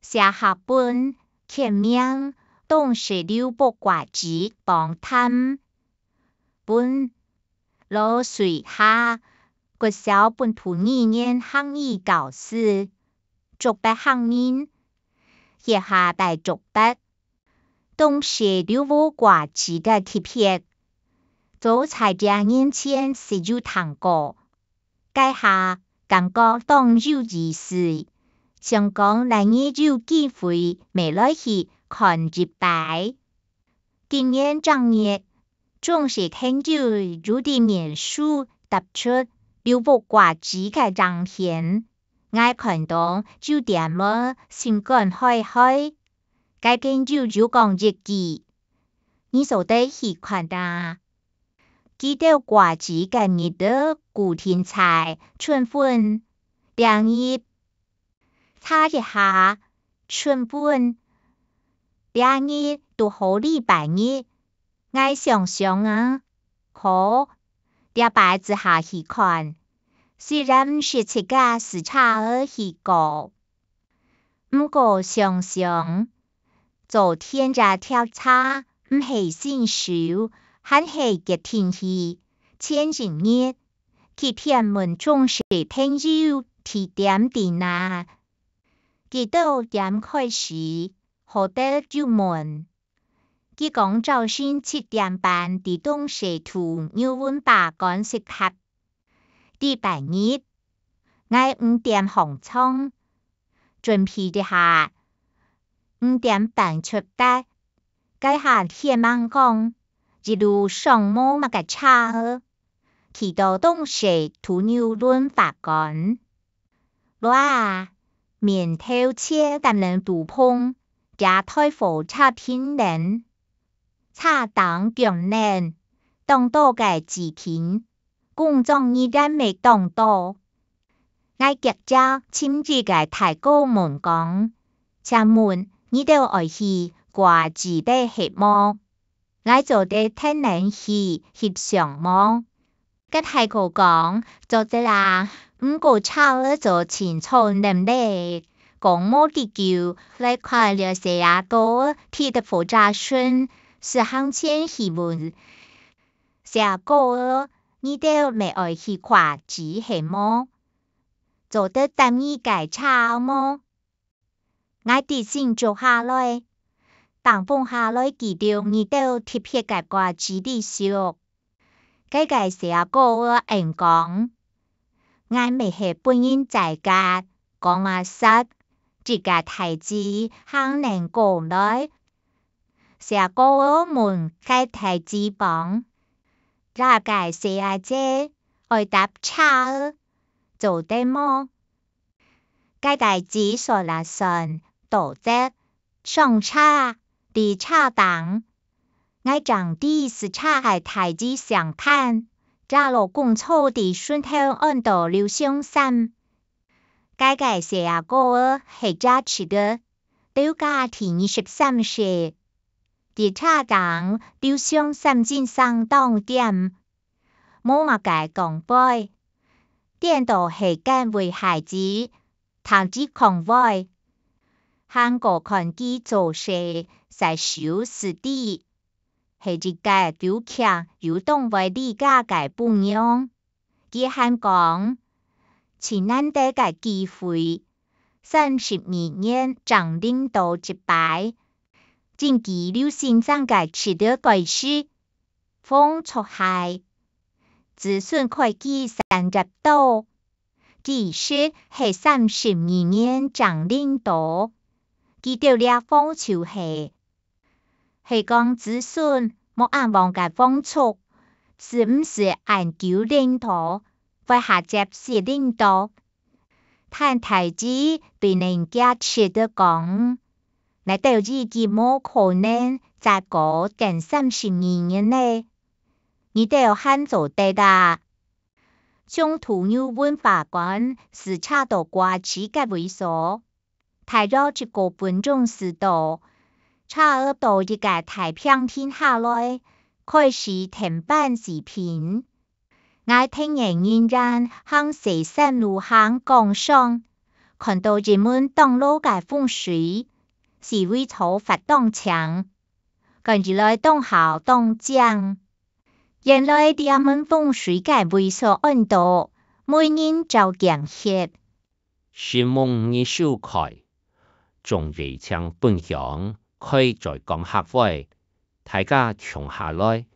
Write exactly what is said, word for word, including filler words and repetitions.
寫客本，全名：東勢劉屋瓜子訪談。本：羅瑞霞，國小本土語言客語教師，竹北客人，歇縖帶竹北。 東勢劉屋瓜子个特別，早在兩年前就有聽過，該下感覺當有意思，想講萬一有機會乜來去看一擺。今年正月，總係聽友有在面書貼出劉屋瓜子个影片，𠊎看到有點仔心肝開開。 該朋友有講一句：「你做得去看啊。」佢兜瓜子个日仔固定在春分、正月。查一下，春分、正月堵好禮拜日， 𠊎想想啊，好，這擺就下去看，雖然毋識自家駛車仔去過。毋過想想，做田野調查毋係新手，還係決定去。前一日，去田問總係朋友在點等啊，佢兜點開始，好得有問。 佢講朝晨七點半在東勢土牛文化館集合。禮拜日，𠊎五點䟘床，準備一下，五點半出發。該下天吂光，一路上無麼个車仔，去到東勢土牛文化館。 哇，面頭前擔等肚篷，幾台火車停等，車頂供等，當多个紙巾，工作人員乜當多。𠊎遽遽尋一个大哥問講：「請問你兜愛去瓜子地係無？ 𠊎做得跈等去翕相無？」該大哥講：「做得啊，毋過車仔早清楚等咧，講無幾久，來看了細阿哥仔，佇火車脣，駛行前去問：細阿哥仔，你兜乜愛去瓜子係無？做得搭你个車無？」 𠊎直接坐下來，頂風下來佢兜日頭特別个瓜子裡食。該个細阿哥仔應講：「𠊎乜係分人載个，講啊煞，一个弟子行等過來。」細阿哥仔問該弟子講：「這个細阿姐愛搭車仔，做得無？」 該弟子算啊算，到得，上車，佇車頂。𠊎正知駛車个弟子姓潘，厥老公坐佇脣頭安到劉松山。該个細阿哥仔係厥侄仔，到家第二十三世。佇車頂，劉松山真正當恬，無麼个講話，顛倒係跟位孩子， 聽佢講話，還過看佢做事，細手細腳，係一个有慶又當會理解个餔娘。佢還講，盡難得个機會，三十二年正輪到一擺，真奇劉先生个侄仔過世，風著害，子孫開枝散葉多， 其實係三十二年正輪到，佢兜這方就係，係講子孫無恁旺个風俗，時毋時恁久輪到，會下接續輪到。但弟子對人厥侄仔講：「你兜已經無可能再過等三十二年咧，你兜還做得啊！」 像土牛文化館駛車到瓜子該位所，大約一個分鐘就到。車仔到一个大平停下來，開始停班視頻。𠊎跈等人員行細山路行崗上，看到一門當老个風水，四圍草發當青，看起來當好當靚。原來這門風水个位所安到，無人照鏡歇。承蒙你收看，中意請分享，開嘴講客話，大家共下來。